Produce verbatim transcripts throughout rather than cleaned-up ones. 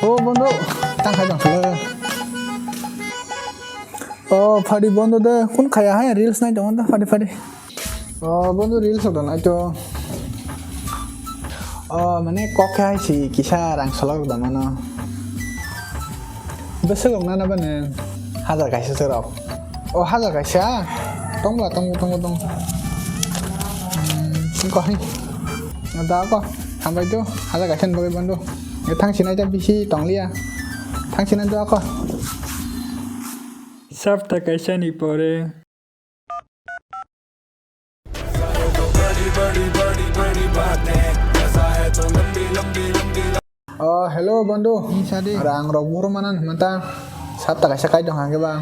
O bondhu, tang khai tong solo. O phadi bondhu de, kun khaya hai reels nai tong da phadi phadi. O bondhu reels da nai to. O mane kok hai si kisa rang solok da mano. Besok nana bane hajar kaisa serok. O hajar kaisa. Tongla tongo tongo tongo. Hmm, ko hai. Da ko. Hambai to. Hajar kaisa ni bagwi bondhu. E thang sinai ta bisi tongliya. Thang sinai to ko. Sapta kaisa ni pore. Oh, hello bondhu. Sadi. Rang rok boro manan hwnta. Sapta kaisa kai tong hangke ba.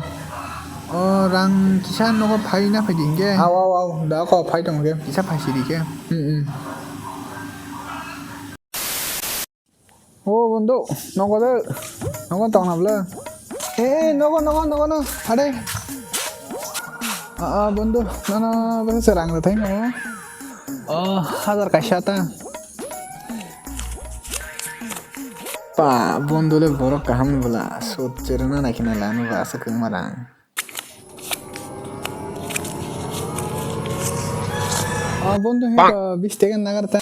Oh, rang kisa nogo phai na phai di hingke. Aw, aw, aw, da ko phai tong hingke. Kisa phai si di ke. Hmm, hmm. O bondhu, nogo de. Nogo tong na bwle. Eh, nogo, nogo, nogo, no. Ade. Ah, ah, bondhu, no, no, bese serang de thai nogo. Oh, hajar kaisa ta. Pa, bondhu le borok kaham ni bwla. Sot cherna naikhe na lanu ba asa kwng marang. Ah, bondhu, hingka bis taka nagar ta.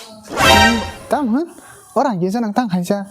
Tam, ha? Orang kisa nang tang khaisa.